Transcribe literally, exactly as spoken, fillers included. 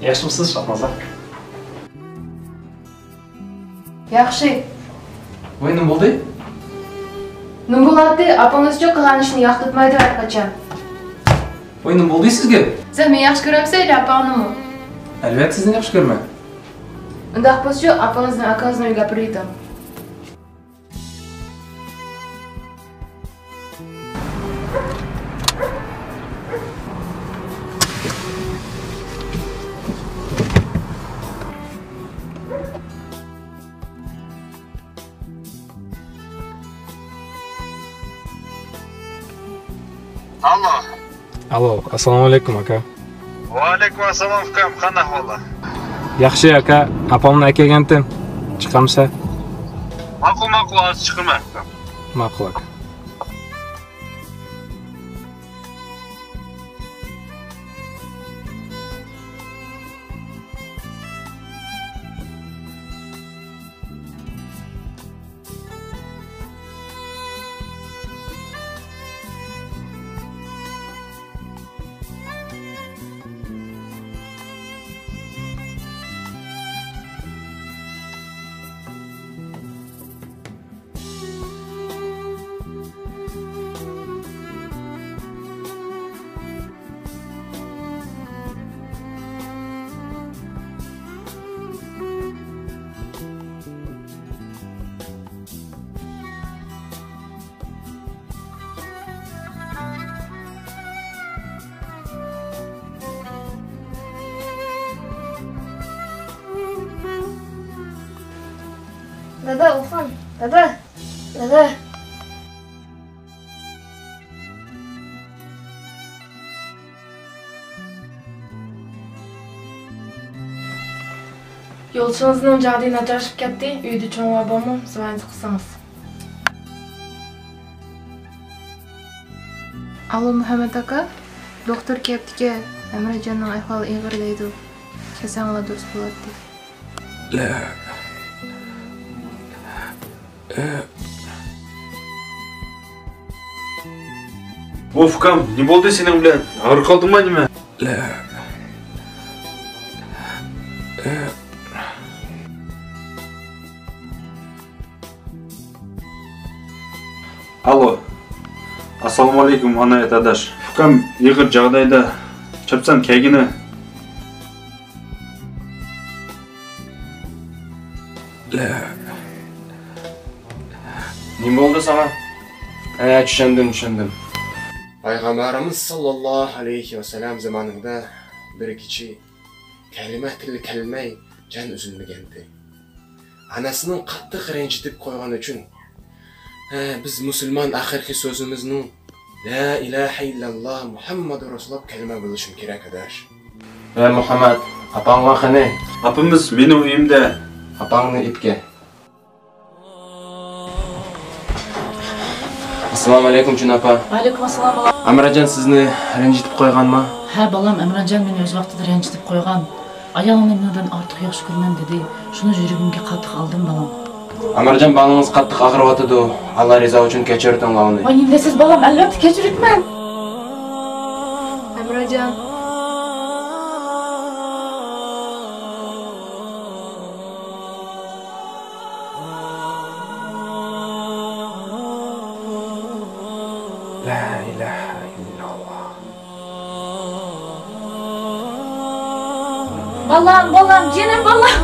ياخشىمۇسىز، شاھنازا؟ ياخشى. ۋاي، نېمە بولدى؟ نېمە بولاتتى؟ ئاپىڭىزچۇ قىلغان ئىشنى ياقتۇرمايدۇ ھەرقاچان. ۋاي، نېمە بولدى سىزگە؟ سەن مېنى ياخشى كۆرەمسەن يا ئاپاڭنىمۇ؟ ئەلۋەتتە، سىزنى ياخشى كۆرىمەن. ئۇنداق بولسىچۇ، ئاپىڭىزنى ئاكىڭىزنىڭ ئۆيىگە ئاپىرىۋېتىڭ. ئاللو. ئاللو، ئەسسالامۇئەلەيكۇم، ئاكا. ۋەئەلەيكۇم ئەسسالام، ئۇكام، قانداق ئەھۋاللار؟ ياخشى، ئاكا، ئاپامنى ئەكەلگەنتىم. چىقامسە؟ ماقۇل، ماقۇل، ھازىر چىقىمەن، ئۇكام. ماقۇل، ئاكا. دادا، ئۇخلاڭ. دادا. دادا. يولدىشىڭىزنىڭ جاغدىيى ناچارلىشىپ كەتتى، ئۆيدە چوڭ بار بارمۇ؟ زىۋايىنى قىلسىڭىز. ئاللو، مۇھەممەت ئاكا، دوختۇر كەپتىكەن، ئەمىرجاننىڭ ئەھۋالى ئېغىر دەيدۇ. كەلسەڭلار دۇرۇس بولاتتى. ئۇف، ئۇكام، نېمە بولدى سېنىڭ بىلەن؟ ئاغرىپ قالدىڭما نېمە؟ ئاللو. ئەسسالامۇئەلەيكۇم، ئانايەت ئاداش. ئۇكام ئېغىر جاغدايدا، چاپسان كەلگىنە. نېمە بولدى ساڭا؟ ھە، چۈشەندىم، چۈشەندىم. پەيغەمبىرىمىز ساللاللاھۇ ئەلەيھى ۋەسەللەم زامانىدا بىر كىشى كەلىمە تىلى كەلمەي جان ئۈزۈلمىگەنىدى. ئانىسىنىڭ قاتتىق رەنجىتىپ قويغان ئۈچۈن، ھە، بىز مۇسۇلمان ئاخىرقى سۆزىمىزنىڭ لا ئىلاھە ئىللاللا مۇھەممەدۇر رەسۇلۇللا كەلىمە بولۇشىمۇ كېرەك، ئاداش. ھە، مۇھەممەد، ئاپاڭغا قېنى؟ ئاپىمىز مېنىڭ ئۆيۈمدە. ئاپاڭنى ئېيتكە. ئەسسالامۇئەلەيكۇم، چىن ئاپا. ۋەئەلەيكۇم ئەسسالام، بالام. ئەمىرجان سىزنى رەنجىتىپ قويغانما؟ ھە، بالام، ئەمىرجان مېنى ئۆز ۋاقتىدا رەنجىتىپ قويغان. ئايالىڭنى مېنىڭدىن ئارتۇق ياخشى كۆرىمەن دېدى. شۇنى يۈرىكىمگە قاتتىق ئالدىم، بالام. ئەمىرجان بالىڭىز قاتتىق ئاغرىۋاتىدۇ. ئاللا رىزا ئۈچۈن كەچۈرتۈڭلار ئۇنى. ۋاي، نېمە دەيسىز، بالام؟ ئەلۋەتتە كەچۈرۈكمەن. ئەمىرجان. لا إله إلا الله. بالام، بالام، جېنىم بالام.